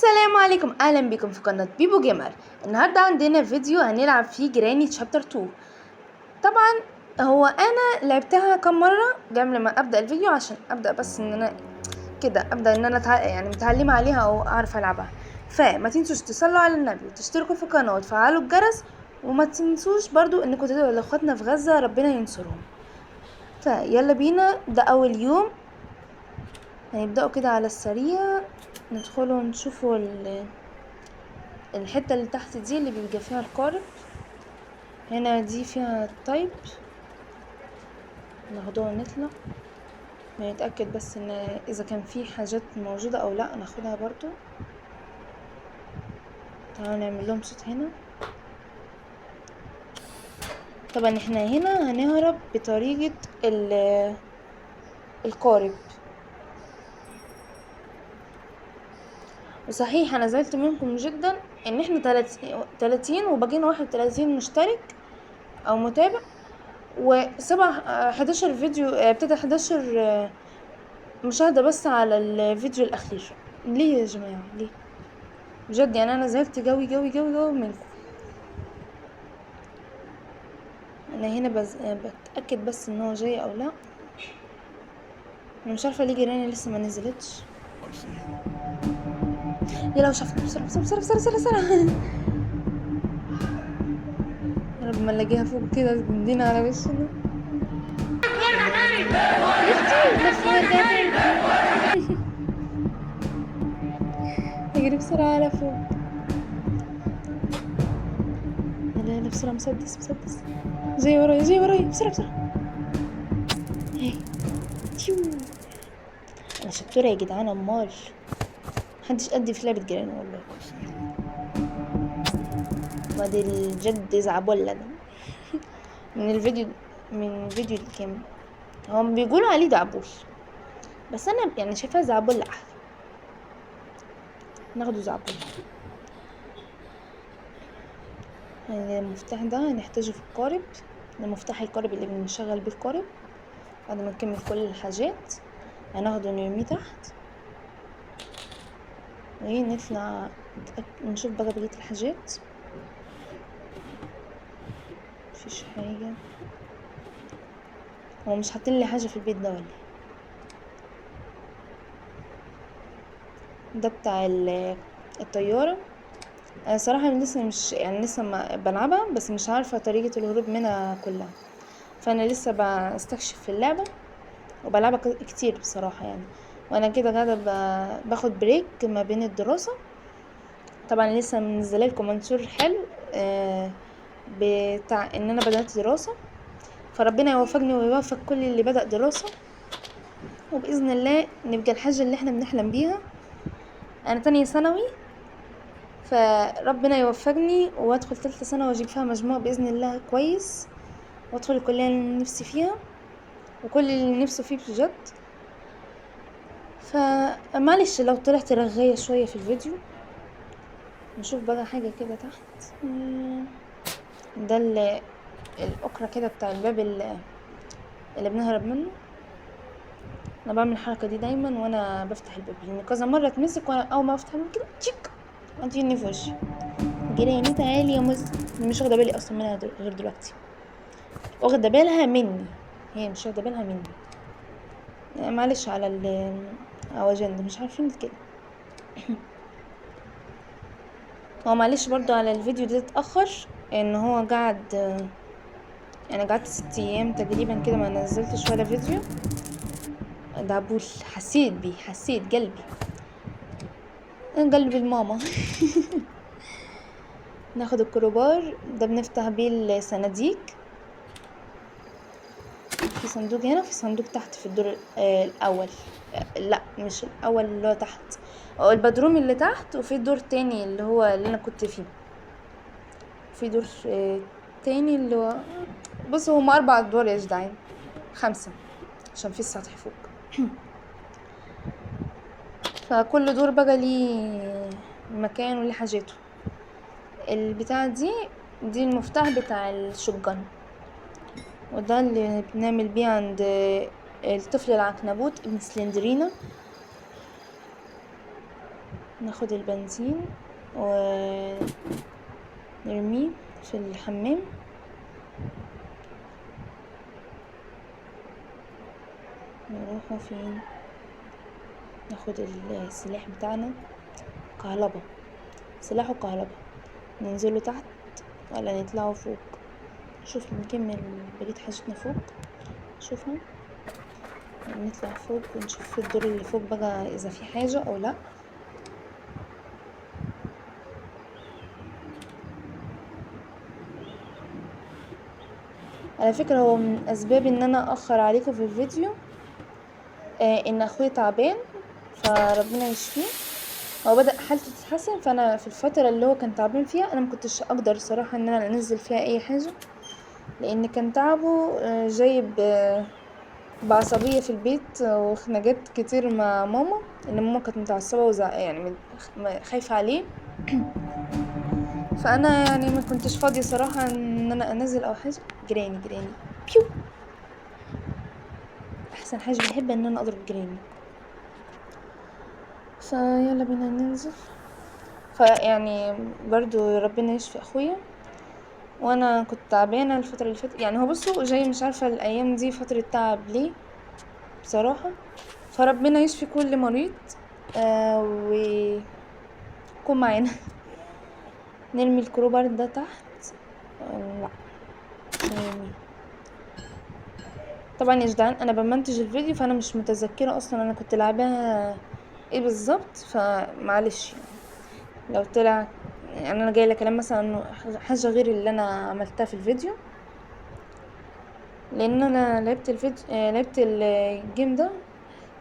السلام عليكم، اهلا بكم في قناة بيبو جيمر. النهاردة عندنا فيديو هنلعب فيه Granny chapter 2. طبعا هو انا لعبتها كم مرة قبل ما ابدأ الفيديو عشان ابدأ بس ان انا كده ابدأ ان انا يعني متعلمة عليها او اعرف العبها. فما تنسوش تصلوا على النبي وتشتركوا في القناة وتفعلوا الجرس، وما تنسوش برضو انكم تدعوا لاخواتنا في غزة ربنا ينصرهم. فيلا بينا، ده اول يوم هنبدأه كده على السريع. ندخلوا ونشوفوا الحتة اللي تحت دي اللي بيبقى فيها القارب. هنا دي فيها الطيب، ناخدوها ونطلع. نتأكد بس ان اذا كان في حاجات موجودة او لا ناخدها برضو. تعالوا نعمل لهم صوت هنا. طبعا احنا هنا هنهرب بطريقة القارب. وصحيح انا زعلت منكم جدا ان احنا 30 وبقينا 31 مشترك او متابع، وسبعة، حداشر فيديو، ابتدى 11، مشاهدة بس على الفيديو الاخير. ليه يا جماعة؟ ليه بجد؟ انا زعلت قوي قوي قوي قوي منكم. انا هنا بتأكد بس ان هو جاي او لا. انا مش عارفة ليه جيراني لسه ما نزلتش. يلا شافني، بسرعة بسرعة بسرعة بسرعة بسرعة. يا رب ما نلاقيها فوق كده تدينا على وشنا. يا اختي لف وارجع تاني. اجري بسرعة على فوق. يلا يلا بسرعة، مسدس مسدس، جاي وراي جاي وراي، بسرعة بسرعة. هاي تيو. انا شطورة يا جدعان، امال محدش قدي في لعبة جيران والله. بعد الجد زعبولة ده من الفيديو الكام هم بيقولوا عليه دعبول، بس انا شايفاه زعبولة احلى. ناخده زعبولة. المفتاح ده هنحتاجه في القارب، ده مفتاح القارب اللي بنشغل بيه القارب. بعد ما نكمل كل الحاجات هناخده نرميه تحت ونطلع نشوف بقى بقية الحاجات. مفيش حاجة، هو مش حاطين لي حاجة في البيت ده ولا ايه؟ ده بتاع الطيارة. انا صراحة لسه مش يعني لسه ما بلعبها، بس مش عارفة طريقة الهروب منها كلها، فانا لسه بستكشف في اللعبة وبلعبها كتير بصراحة. وانا كده قاعدة باخد بريك ما بين الدراسة. طبعا لسه منزله لكم منشور حلو، بتاع ان انا بدأت دراسة، فربنا يوفقني ويوفق كل اللي بدأ دراسة، وبإذن الله نبقى الحاجة اللي احنا بنحلم بيها. انا تانية ثانوي، فربنا يوفقني وادخل تالتة ثانوي واجيب فيها مجموع بإذن الله كويس، وادخل الكلية اللي نفسي فيها وكل اللي نفسه فيه بجد. فمعلش لو طلعت رغاية شوية في الفيديو. نشوف بقى حاجة كده تحت. ده الأكرة كده بتاع الباب اللي بنهرب منه. أنا بعمل الحركة دي دايما وأنا بفتح الباب، لأن كذا مرة اتمسك وأنا أول ما بفتح الباب كده تشيك وأديني في وشي. جيراني تعالي يا مز، مش واخدة بالي أصلا منها غير دلوقتي. واخدة بالها مني، هي مش واخدة بالها مني. معلش على الأواجند مش عارفين نتكلم. هو معلش برضو على الفيديو ده اتأخر، ان هو قعد قعدت 6 ايام تقريبا كده ما نزلتش ولا فيديو. دعبول حسيت بيه، حسيت قلبي، قلب الماما. ناخد الكروبار ده بنفتح بيه الصناديق. في صندوق هنا، في صندوق تحت في الدور الاول، لا مش الاول اللي هو تحت، هو البدروم اللي تحت، وفي دور تاني اللي هو اللي انا كنت فيه. في دور تاني اللي هو بصوا هما 4 ادوار يا جدعان، 5 عشان في السطح فوق. فكل دور بقى ليه مكان وليه حاجاته. البتاعة دي المفتاح بتاع الشوتجن، وده اللي بنعمل بيه عند الطفل العنكبوت ابن سلندرينا. ناخد البنزين ونرميه في الحمام. نروحوا فين؟ ناخد السلاح بتاعنا، كهربا، سلاحه كهربا. ننزله تحت ولا نطلعوا فوق؟ شوف نكمل بقية حاجتنا فوق. شوفوا نطلع فوق ونشوف في الدور اللي فوق بقى اذا في حاجة او لا. على فكرة هو من اسباب ان انا اخر عليكم في الفيديو، ان اخويا تعبان، فربنا يشفيه. هو بدأ حالته تتحسن، فانا في الفترة اللي هو كان تعبان فيها انا ما كنتش اقدر الصراحة ان انا انزل فيها اي حاجة، لان كان تعبه جايب بعصبية في البيت وخناقات كتير مع ماما، ان ماما كانت متعصبة خايفة عليه. فانا ما كنتش فاضية صراحة ان انا انزل او حاجة. جراني جراني بيو، احسن حاجة بحب ان انا اضرب جراني. فيلا بينا ننزل. برضو ربنا يشفي اخويا. وانا كنت تعبانة الفترة اللي فاتت، هو بصوا جاي مش عارفة الايام دي فترة تعب ليه بصراحة. فربنا يشفي كل مريض، ويكون معانا. نرمي الكروبار ده تحت. لا مش هنرميه طبعا يا جدعان، انا بمنتج الفيديو فانا مش متذكرة اصلا انا كنت لعباها ايه بالظبط، فمعلش لو طلع انا جايه لكلام مثلا حاجه غير اللي انا عملتها في الفيديو، لان انا لعبت الفيديو، لعبت الجيم ده.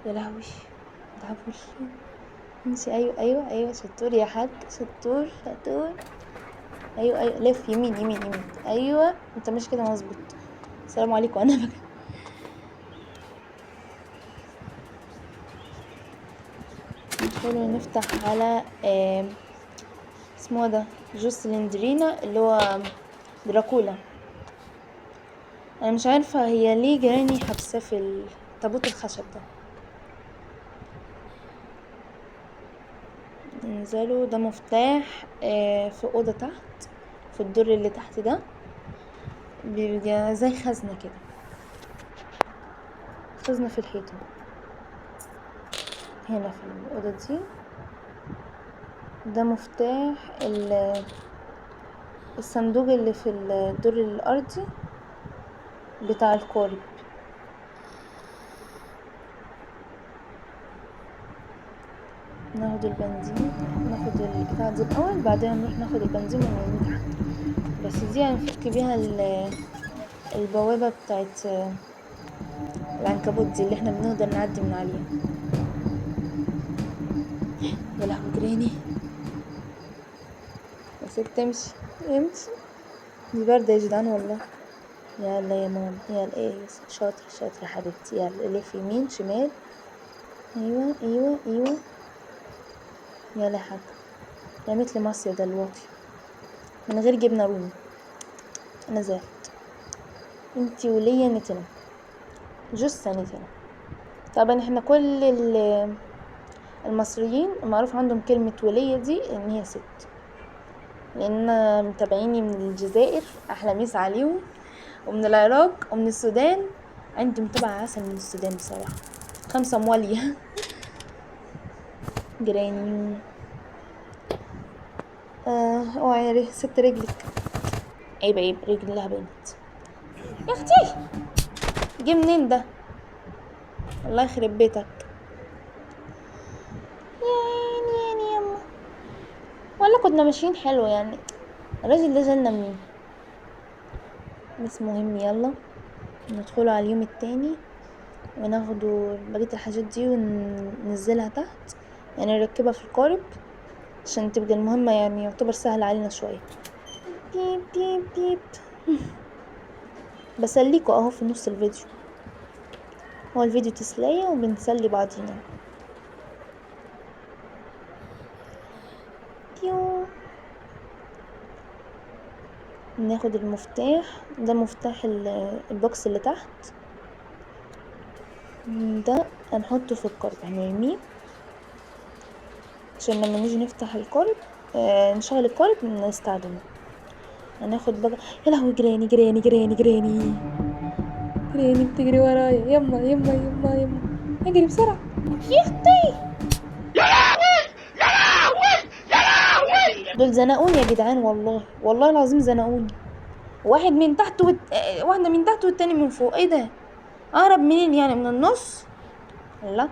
يا لهوي تعبول. امشي. ايوه ايوه ايوه، شطور يا حاج، شطور شطور. ايوه ايوه، لف يمين يمين يمين. ايوه انت ماشي كده مظبوط. السلام عليكم. انا بقى ندخل نفتح على، اسمه ده جوسلندرينا اللي هو دراكولا. انا مش عارفه هي ليه جراني حبساه في التابوت الخشب ده. ننزله. ده مفتاح، في اوضه تحت، في الدور اللي تحت ده، بيبقى زي خزنه كده، خزنه في الحيطه هنا في الاوضه دي. ده مفتاح الصندوق اللي في الدور الارضي بتاع القارب. ناخد البنزين، ناخد البتاع دي الاول، بعدين نروح ناخد البنزين من تحت. بس دي هنفك بيها البوابة بتاعت العنكبوت دي اللي احنا بنقدر نعدي من عليها. يا لهوي جراني. يا ست امشي امشي، دي باردة يا جدعان والله. يلا يا ماما، يلا. ايه شاطر شاطر يا حبيبتي. يلا لف يمين شمال. ايوه ايوه ايوه. يلا يا حاج. رميت لي مصيدة ده الواطي من غير جبنة رومي. انا زعلت. انتي وليا نتنة، جثة نتنة. طبعا احنا كل المصريين معروف عندهم كلمة ولية دي ان هي ست، لان متابعيني من الجزائر احلى ميس عليهم، ومن العراق ومن السودان. عندي متابعة عسل من السودان بصراحة، 5 موالية. جراني. اوعي يا ست رجلك. عيب عيب، رجلها بنت يا اختي. جه منين ده؟ الله يخرب بيتك يا عيني يا عيني يما. ولا كنا ماشيين حلو يعني، الراجل ده جالنا منين؟ بس مهم. يلا ندخله على اليوم التاني وناخده بقية الحاجات دي وننزلها تحت، يعني نركبها في القارب عشان تبقى المهمة يعتبر سهل علينا شوية. بيب بيب بيب. بسليكوا اهو في نص الفيديو، هو الفيديو تسلية وبنسلي بعضينا. بيو. ناخد المفتاح ده، مفتاح البوكس اللي تحت ده، هنحطه في القارب، هنرميه عشان لما نيجي نفتح القارب، نشغل القارب نستخدمه. هناخد بقى، يا لهوي جراني جراني جراني جراني جراني بتجري ورايا، يما يما يما يما، اجري بسرعة يا اختي. يا لهوي يا لهوي يا لهوي. دول زنقوني يا جدعان، والله والله العظيم زنقوني. واحد من تحت واحدة من تحت والتاني من فوق. ايه ده؟ اقرب منين يعني؟ من النص؟ لا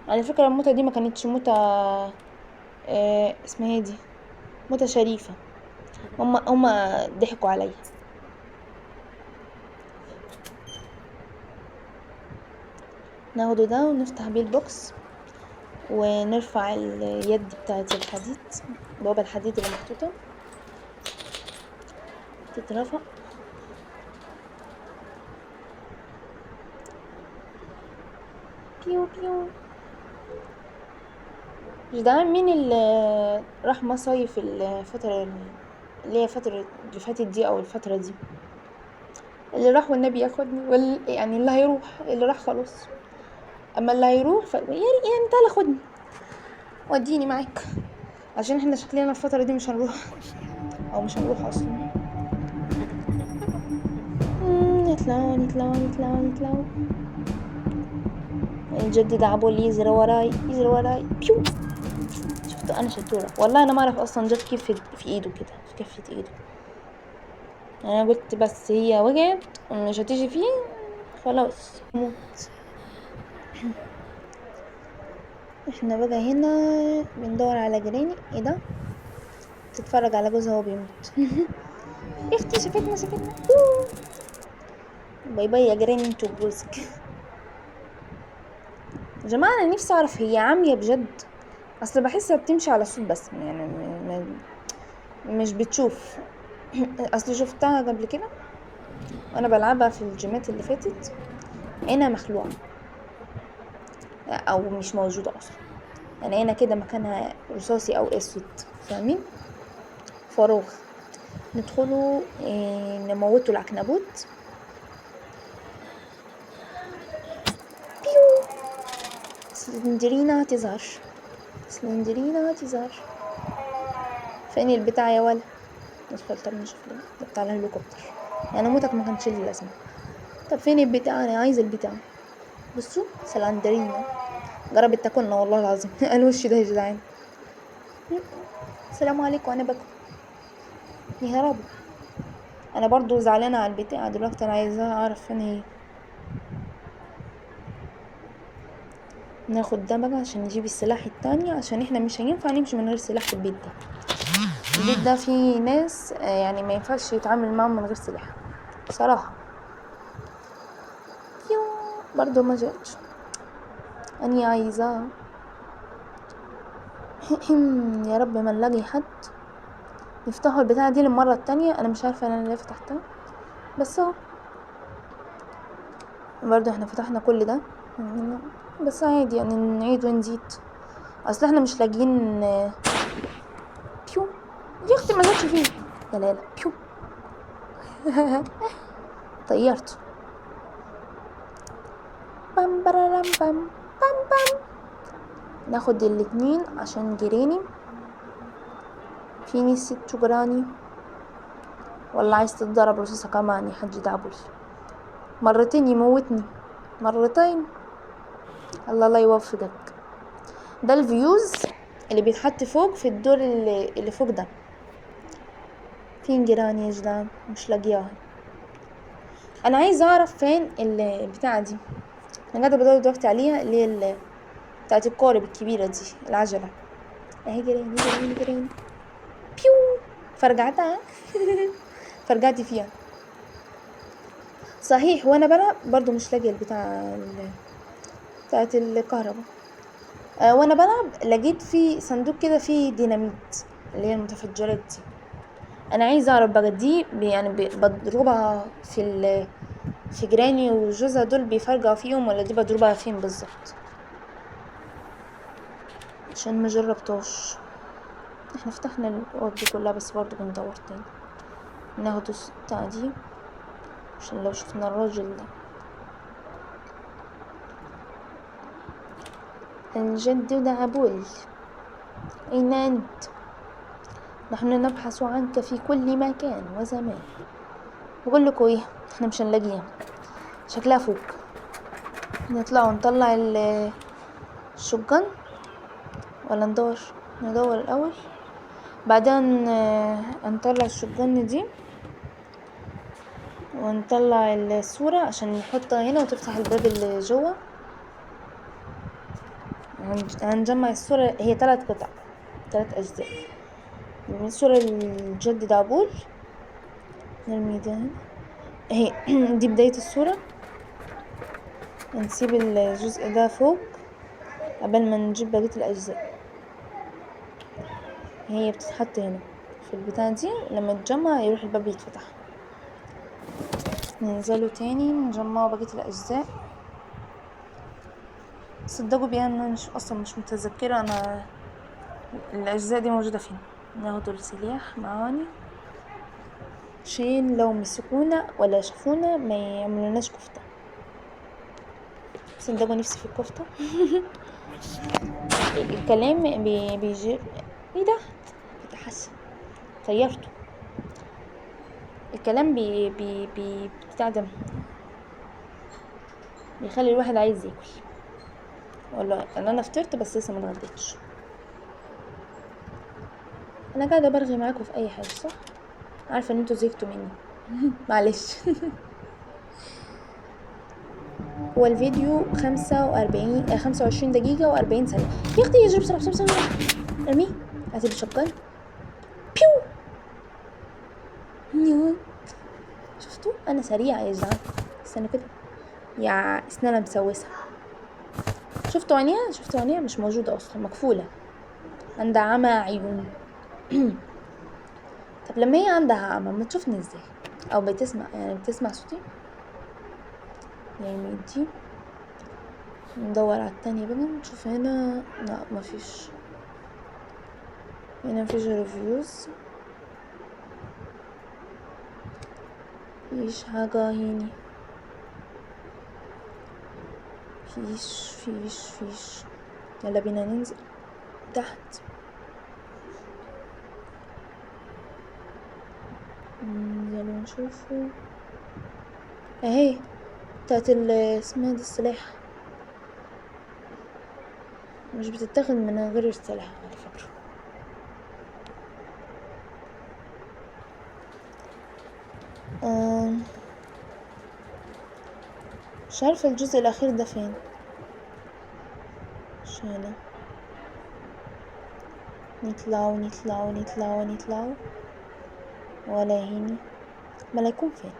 على فكرة الموتة دي ما كانتش موتة، اسمها ايه دي، موتة شريفة. هما ضحكوا عليا. ناخده ده ونفتح بيه البوكس ونرفع اليد بتاعت الحديد، بوابة الحديد اللي محطوطة تترفع. بيو بيو. مش ده مين اللي راح مصايف الفترة اللي هي فترة اللي فاتت دي او الفترة دي؟ اللي راح والنبي ياخدني، يعني اللي هيروح، اللي راح خلاص. اما اللي هيروح يعني تعالى خدني وديني معاك، عشان احنا شكلنا الفترة دي مش هنروح، او مش هنروح اصلا. نطلعوا نطلعوا نطلعوا نطلعوا. الجد ده عبول يزرع وراي، يزرع وراي. بيو. شفتوا انا شطورة والله. انا ما اعرف اصلا جت كيف في ايده كده، في كفة ايده. انا قلت بس هي وقعت مش هتيجي فيه خلاص موت. احنا بقى هنا بندور على جراني. ايه ده؟ تتفرج على جوزها وهو بيموت. يا اختي شافتنا شافتنا. باي باي يا جراني انتوا وجوزك. يا جماعة انا نفسي اعرف هي عامية بجد، اصل بحسها بتمشي على الصوت بس، يعني مش بتشوف. اصل شفتها قبل كده وانا بلعبها في الجيمات اللي فاتت، عينها مخلوعة او مش موجودة اصلا، يعني عينها كده مكانها رصاصي او اسود، فاهمين؟ فراغ. ندخلوا، نموتوا العنكبوت. بيو. سلندرينا هتظهر، سلندرينا هتظهر. فين البتاع يا ولا؟ ندخل طب نشوف ده بتاع الهليكوبتر، يعني موتك ما كانش ليه لازمه. طب فين البتاع؟ انا عايزه البتاع. بصوا سلندرينا جربت تاكلنا والله العظيم. الوش ده يا جدعان. السلام عليكم، انا باكل. يهربوا. انا برضو زعلانه على البتاع دلوقتي، انا عايزه اعرف فين هي. ناخد ده بقى عشان نجيب السلاح التاني، عشان احنا مش هينفع نمشي من غير سلاح في البيت ده. البيت ده فيه ناس، ما ينفعش يتعامل معاهم من غير سلاح بصراحة. يو برضو ما جاتش. اني عايزاه. يا رب ما نلاقي حد. نفتحوا البتاعة دي للمرة التانية، انا مش عارفة انا ليه فتحتها، بس اهو برضو احنا فتحنا كل ده، بس عادي نعيد ونزيد، اصل احنا مش لاقيين. بيو يا اختي ما جاتش فيه. يا لا لا بيو. طيرته. بام برارام بام بام بام. ناخد الاتنين عشان جيراني. فيني ست جراني ولا عايز تتضرب رصاصة كمان يا حاج دعبول؟ مرتين يموتني، مرتين. الله لا يوفقك. ده الفيوز اللي بيتحط فوق في الدور اللي فوق ده. فين جيراني يا جدعان؟ مش لاقياها. انا عايزه اعرف فين البتاعه دي، انا قاعده بدور دلوقتي عليها، اللي هي بتاعه القارب الكبيره دي، العجله. اهي جيراني جيراني جيراني. بيو فرجعتها. فرجعتي فيها صحيح. وانا بلعب برضو مش لاقيه البتاع بتاعه الكهرباء. وانا بلعب لقيت في صندوق كده فيه ديناميت اللي هي المتفجرات دي. انا عايزه اعرف بقى دي بضربها في جيراني وجوزها دول بيفرجعوا فيهم، ولا دي بضربها فين بالظبط؟ عشان ما جربتهاش. احنا فتحنا الاوض دي كلها بس برضو بندور تاني. ناخد البتاعة دي عشان لو شفنا الراجل ده. الجد دعبول، أين أنت؟ نحن نبحث عنك في كل مكان وزمان. بقول لكم ايه، احنا مش هنلاقيها، شكلها فوق. نطلع ونطلع الشجان ولا ندور؟ ندور الاول، بعدين نطلع الشجان دي ونطلع الصورة عشان نحطها هنا وتفتح الباب اللي جوه. هنجمع الصورة، هي 3 قطع، 3 أجزاء. من صورة الجد دعبول نرمي ده هنا اهي، دي بداية الصورة. نسيب الجزء ده فوق قبل ما نجيب بقية الأجزاء. هي بتتحط هنا في البتاع دي، لما تجمع يروح الباب يتفتح. ننزله تاني نجمعه بقية الأجزاء. صدقوا بيها ان انا اصلا مش متذكرة انا الأجزاء دي موجودة فين. ناخد السلاح معاني عشان لو مسكونا ولا شافونا ما يعملوناش كفتة. صدقوا نفسي في الكفتة. الكلام بيجي ايه ده؟ فتحس طيرته. الكلام بي بي بي بتاع ده بيخلي الواحد عايز ياكل. والله انا فطرت بس لسه ما اتغديتش. انا قاعده برغي معاكم في اي حاجه، صح؟ عارفه ان انتوا زهقتوا مني. معلش. هو الفيديو خمسة وأربعين، خمسة وعشرين دقيقة وأربعين ثانية. يا أختي يجري بسرعة بسرعة بسرعة. ارميه. هاتي الشوتجن. بيو. نيو. شفتوا؟ أنا سريعة يا جدعان. استنوا كده. يا أسنانها مسوسة. شفتوا عينيها؟ شفتوا عينيها؟ مش موجودة أصلا، مقفولة. عندها عمى عيون. طب لما هي عندها عمى ما تشوفني ازاي؟ أو بتسمع، يعني بتسمع صوتي؟ نرمي دي، ندور على التانية بقى، نشوف هنا. لا مفيش هنا، مفيش reviews، مفيش حاجة هنا، فيش فيش فيش. يلا بينا ننزل تحت. ننزل ونشوفه. اهي بتاعت اسمها دي السلاح، مش بتتاخد من غير السلاح على فكرة. مش عارفة الجزء الأخير ده فين. مش هنا. نطلعوا نطلعوا نطلعوا نطلعوا ولا هيني. ما لا يكون فين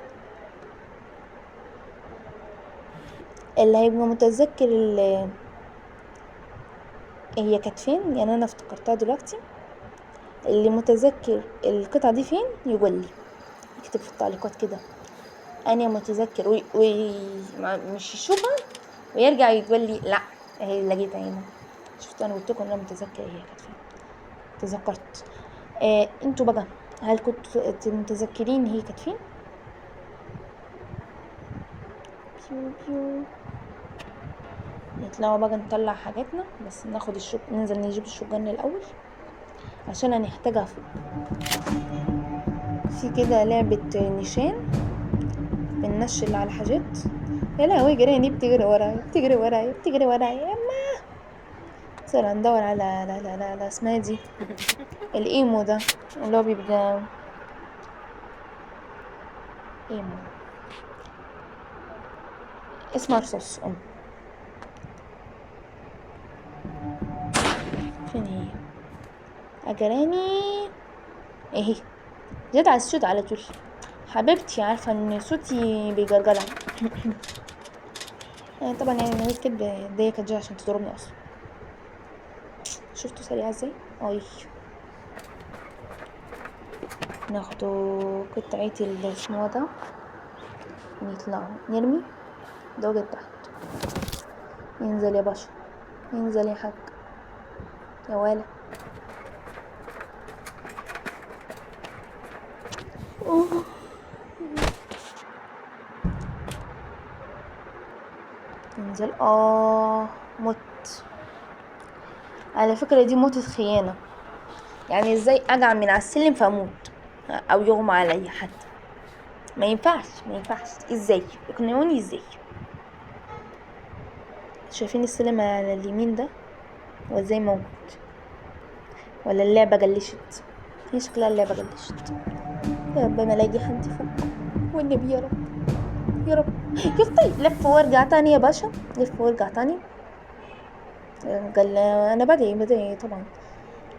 اللي هيبقى متذكر هي كانت فين، يعني انا افتكرتها دلوقتي. اللي متذكر القطعة دي فين يقول لي، يكتب في التعليقات كده انا متذكر، مش يشوفها ويرجع يقول لي لا اهي اللي لقيتها هنا. شفت انا قلت لكم انا متذكر هي كانت فين، تذكرت. انتوا بقى هل كنتوا متذكرين هي كانت فين؟ بيو بيو. نطلعوا بقى نطلع حاجاتنا، بس ناخد الشوك، ننزل نجيب الشوتجن الاول عشان هنحتاجها فوق. في كده لعبة نيشان بننشل على حاجات. يا لهوي جراني بتجري ورايا بتجري ورايا بتجري ورايا يا ما. صرنا ندور على لا لا لا لا اسمها دي الايمو ده اللي هو بيبقى ايمو، اسمه رصاص. فين هي؟ اجراني اهي، جت على الصوت على طول. حبيبتي عارفه ان صوتي بيجرجرها. طبعا من غير كدب دي كانت جايه عشان تضربني اصلا. شفتوا سريعه ازاي؟ اي ناخدوا قطعه اسمه ده ونطلعوا نرمي دوجة تحت. ينزل يا باشا، ينزل يا حاج يا ولا. أوه. انزل. مت. على فكرة دي موتة خيانة، يعني ازاي اجع من على السلم فاموت او يغمى عليا حتى؟ ما ينفعش، ما ينفعش. ازاي اقنعوني ازاي؟ شايفين السلم على اليمين ده هو ازاي موجود؟ ولا اللعبة جلشت؟ هي شكلها اللعبة جلشت. يا رب ما الاقي حد فوق، والنبي يا رب يا رب. يا لف وارجع تاني يا باشا، لف وارجع تاني. قال انا بدعي طبعا.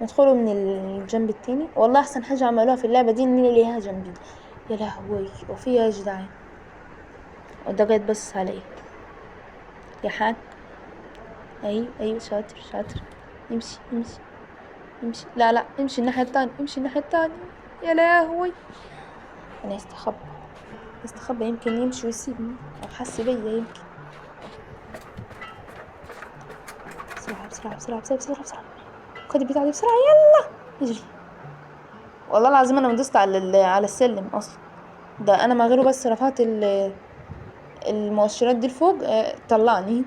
ندخله من الجنب التاني. والله احسن حاجة عملوها في اللعبة دي ان ليها جنبين. يا لهوي وفي يا جدعان، وده جاي بس على ايه يا حاج؟ ايوه ايوه شاطر شاطر. امشي امشي امشي، لا لا امشي الناحية التانية، امشي الناحية التانية. يا لهوي انا استخبى استخبى، يمكن يمشي ويسيبني او حس بيا يمكن. بسرعة بسرعة بسرعة بسرعة بسرعة بسرعة، خد البتاع دي بسرعة، يلا اجري. والله العظيم انا ما دوست على السلم اصلا، ده انا ما غيره، بس رفعت المؤشرات دي لفوق، طلعني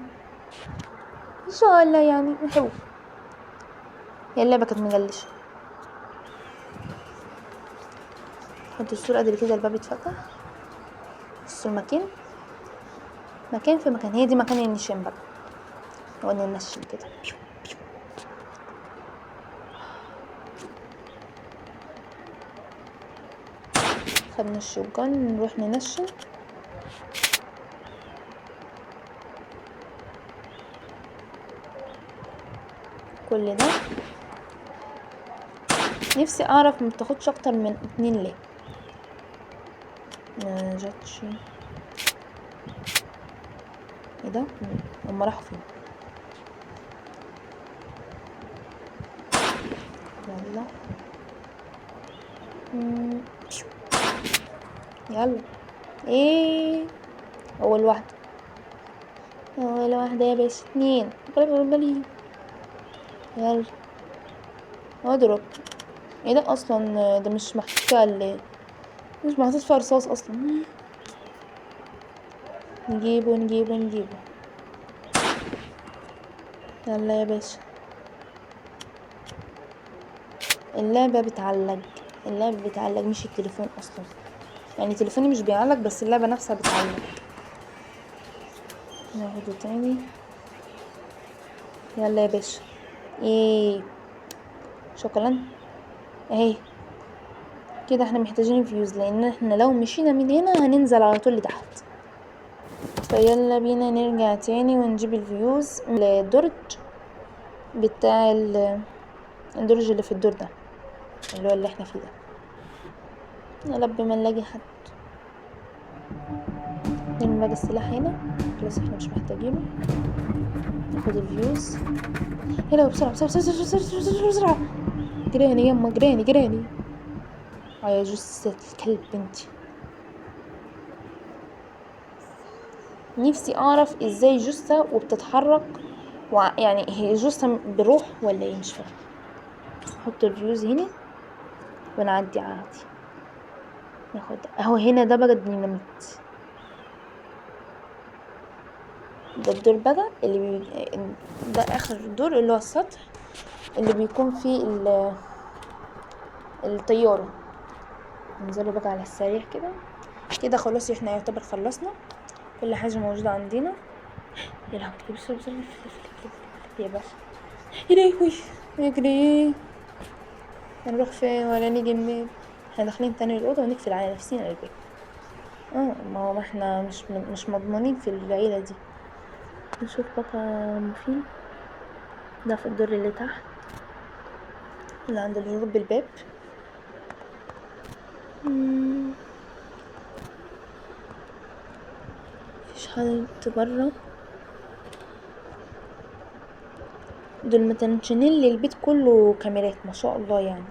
ان شاء الله. يعني حلو. هي اللعبة كانت مجلشة. حط الصورة قدر كده، الباب يتفتح. بصوا المكان، مكان في مكان. هي دي مكان النشان بقى، هو ننشن كده. بيو بيو. خدنا الشوتجان نروح ننشن. كل ده نفسي اعرف ما بتاخدش اكتر من 2 ليه؟ ما جاتش. ايه ده؟ هما راحوا فين؟ يلا يلا. ايه اول واحدة، اول واحدة يا باشا. 2. يلا اضرب. ايه ده اصلا؟ ده مش محطوط فيها مش محطوط فيها رصاص اصلا. نجيبه نجيبه نجيبه. يلا يا باشا. اللعبة بتعلق، اللعبة بتعلق، مش التليفون اصلا. يعني تليفوني مش بيعلق، بس اللعبة نفسها بتعلق. ناخده تاني. يلا يا باشا. ايه شكرا. اهي كده احنا محتاجين فيوز، لان احنا لو مشينا من هنا هننزل على طول لتحت. فيلا بينا نرجع تاني ونجيب الفيوز من الدرج بتاع الدرج اللي في الدور ده اللي هو اللي احنا فيه ده. يا رب ما نلاقي حد. نرمي بقى السلاح هنا، خلاص احنا مش محتاجينه. ناخد الفيوز. يلا بسرعة بسرعة بسرعة بسرعة بسرعة بسرعة بسرعة. جراني يما، جراني جراني. يا جثة الكلب انتي. نفسي اعرف ازاي جثة وبتتحرك، يعني هي جثة بروح ولا ايه؟ مش فاهمة. نحط الفيوز هنا ونعدي عادي. ناخد اهو هنا ده بقى الديناميت. ده الدور بقى اللي ده اخر دور اللي هو السطح اللي بيكون فيه الطيارة. ننزله بقى على السريع كده كده. خلاص احنا يعتبر خلصنا كل حاجة موجودة عندنا. يا لهوي، بسرعة بسرعة، لف، لف، لف، لف، لف، يا باشا. يا لهوي، نجري. هنروح فين ولا نيجي منين؟ احنا داخلين تاني الأوضة ونقفل على نفسنا الباب. ما هو ما احنا مش مضمونين في العيلة دي. نشوف بقى فين. ده في الدور اللي تحت اللي عند الهروب بالباب. مفيش حد برا. دول متنشنين للبيت كله كاميرات ما شاء الله يعني.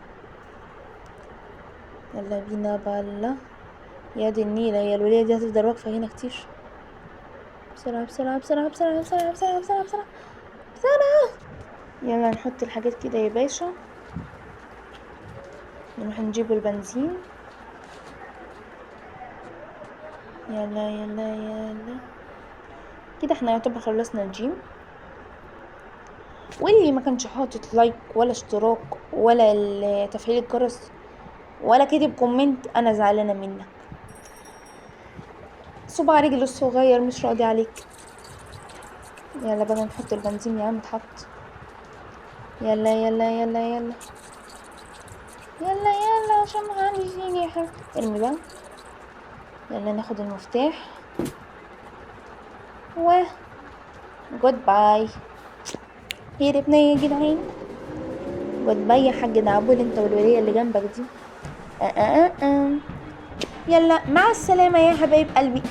يلا بينا بالله. يا دي النيلة، يا الولية دي هتفضل واقفة هنا كتير. بسرعة بسرعة بسرعة بسرعة بسرعة بسرعة بسرعة بسرعة بسرعة. يلا نحط الحاجات كده يا باشا. نروح نجيب البنزين. يلا يلا يلا. كده احنا يعتبر خلصنا الجيم. واللي ما كانش حاطط like ولا اشتراك ولا تفعيل الجرس ولا كتب comment، انا زعلانة منك. صباع رجله الصغير مش راضي عليك. يلا بقى نحط البنزين يا عم، اتحط. يلا يلا يلا يلا يلا يلا عشان ما حدش يجي يا حبيبي. ارمي بقى. يلا ناخد المفتاح و goodbye. هربنا يا جدعان. goodbye يا حاج دعبول، انت والولية اللي جنبك دي. أه أه أه. يلا مع السلامة يا حبايب قلبي.